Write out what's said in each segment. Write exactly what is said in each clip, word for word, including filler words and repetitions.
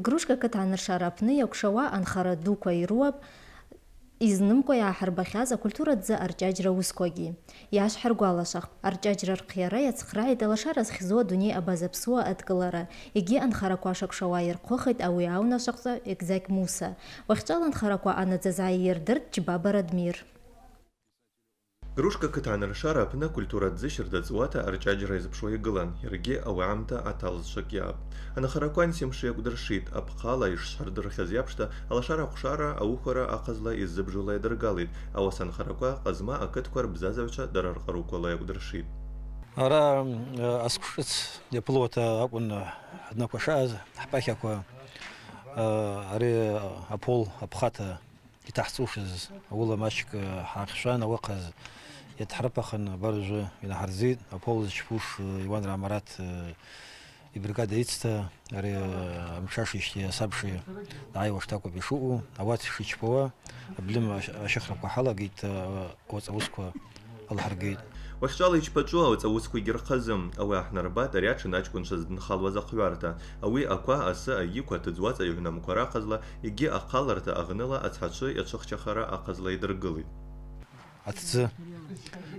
Грушка ақыҭаныршара аҟны иакәшауа анхара дуқәа ируап, изнымкәа иааҳарбахьаз акультура аҭӡы арҷаҷра аусқәагьы. Иаашҳаргәалашәахп, арҷаҷра рхиара иацхрааит алашара зхьӡу адунеи абаза аԥсуа адкылара, егьи анхарақәа шакәшауа ирхәыхит ауи аунашаҟҵаҩ Егзакь Муса. Уахьчӏала анхарақәа анаӡазааи ирдырт Џьбаба Радмир. Грушка ақыҭаныршара аҟны акультура аҭӡы Шьарда ҵуаҭа арҷаҷра иазыԥшуа игылан, иаргьы ауаамҭа аҭалҵшак иаап. Анхарақәа ансимши акәдыршит, аԥхала ишҳардырхьаз иаԥшьҭа, алашара ахәшара аухәара ахазла иззыбжоула иадыргалеит, ауаса анхарақәа Ҟазма ақыҭқәа рбзазаҩцәа дара рҟарулқәала иакәдыршит. Ара, э, асқәшҿыц иаԥылоит акәын, э, ҳнапқәа шааз, ҳԥахьақәа, э, ари аԥол аԥхаҭа иҭаҳҵошаз аула маҷк ҳаахьшәан, ауахаз иадҳарԥахын, абар уажәы инаҳарӡит. Аполис Чпуш Иуан Рамараҭ ибригада ицҭа, ари амҽашеижьҭеи асабшеи дааиуа шҭакәуп ишыҟоу, ауат шичпауа, аблым ашь-, ашьыхрақәа ҳалагеит, уаҵә аусқәа алҳаргеит. Уахьчӏвала ичпачӏву ауаҵә аусқәагьы рхазы. Ауи аҳнарбат, ари аҽын аҷкәынцәа здынхалуаз ахҩарҭа. Ауи ақәа, асы, аиқәа, аҭыӡ уаҵә аҩнамқәа рахазла, егьи ахъаларҭа аҟныла ацҳаҽы иацәыхчахара ахазла идыргылеит. Аҭӡы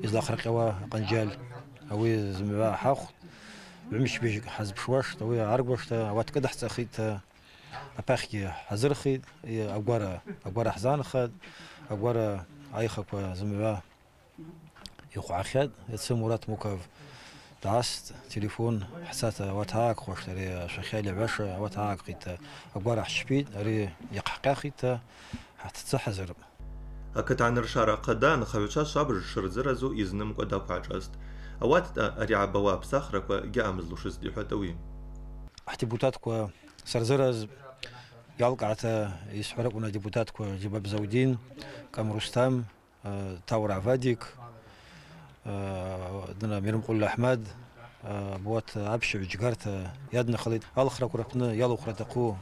излахырҟьауа аҟанџьал, ауи зымҩа ҳахәт, ҩымчбжьык ҳазԥшуашт, ауи ааргошт, ауат кыдҳҵахит, аԥахьгьы ҳазырхит, агәара, агәара ҳзаанхат, агәара аихақәа зымҩа ихәаахьеит, иацы Мураҭ Муков дааст, телефон ҳцаҭа ауат аагхошт, ари ашәахьа леҳәаша ауат аагхит, агәара ҳчпит, ари иахҟьахит, ҳаҭӡы ҳазырп. Ақыҭаныршара ахада анхаҩцәа шабж шырзыразу изнымкәа дақәаҿаст. Ауат ари аабауа аԥсахрақәа гьаамызлушызт, иҳәат ауи. Ҳдепутатқәа сырзыраз иалкааҭа исҳәар акәын адепутатқәа Џьабаб Заудин, Кам Русҭам, Ҭаура Вадик, дына Мирмҟәыл Аҳмад, Буаҭ аԥшьаҩ џьгарҭа иаднахалеит. Алхрақәа рыҟны иалухра аҭаху,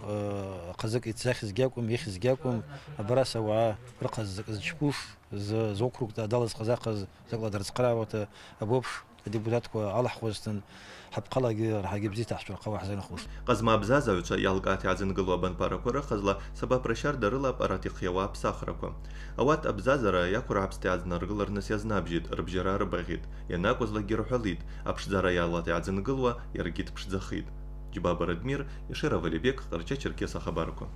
хазык ицахьазгьы акәым, ихьызгьы акәым, абарас ауаа рыхазы закы зчпуш, зы, зокругтә адалызхыз ахаз закла дрыцхраауата, абоуԥш, адепутатқәа алаҳхәызҭан, ҳаԥхалагьы рҳагьы бзиҭаҳҵәар ҟауа ҳзынхош. Ҟазма абзазаҩцәа иалкааҭ иаадзынгыло абанԥарақәа рыхазла, сабаԥрашьар дарыла аппарат ихиауа аԥсахрақәа. Ауат абзазара иақәырҳаԥсҭа иааднаргыларныс иазнабжьеит, рыбжьара рыбаӷьеит, ианакәызлакгьы рҳәалит, аԥшӡара иалаҭ иаадзынгылуа иаргьы дԥшӡахеит. Џьбаба Радмир, Ешеров Алибек, Ҟарча-Черкес ахабарқәа.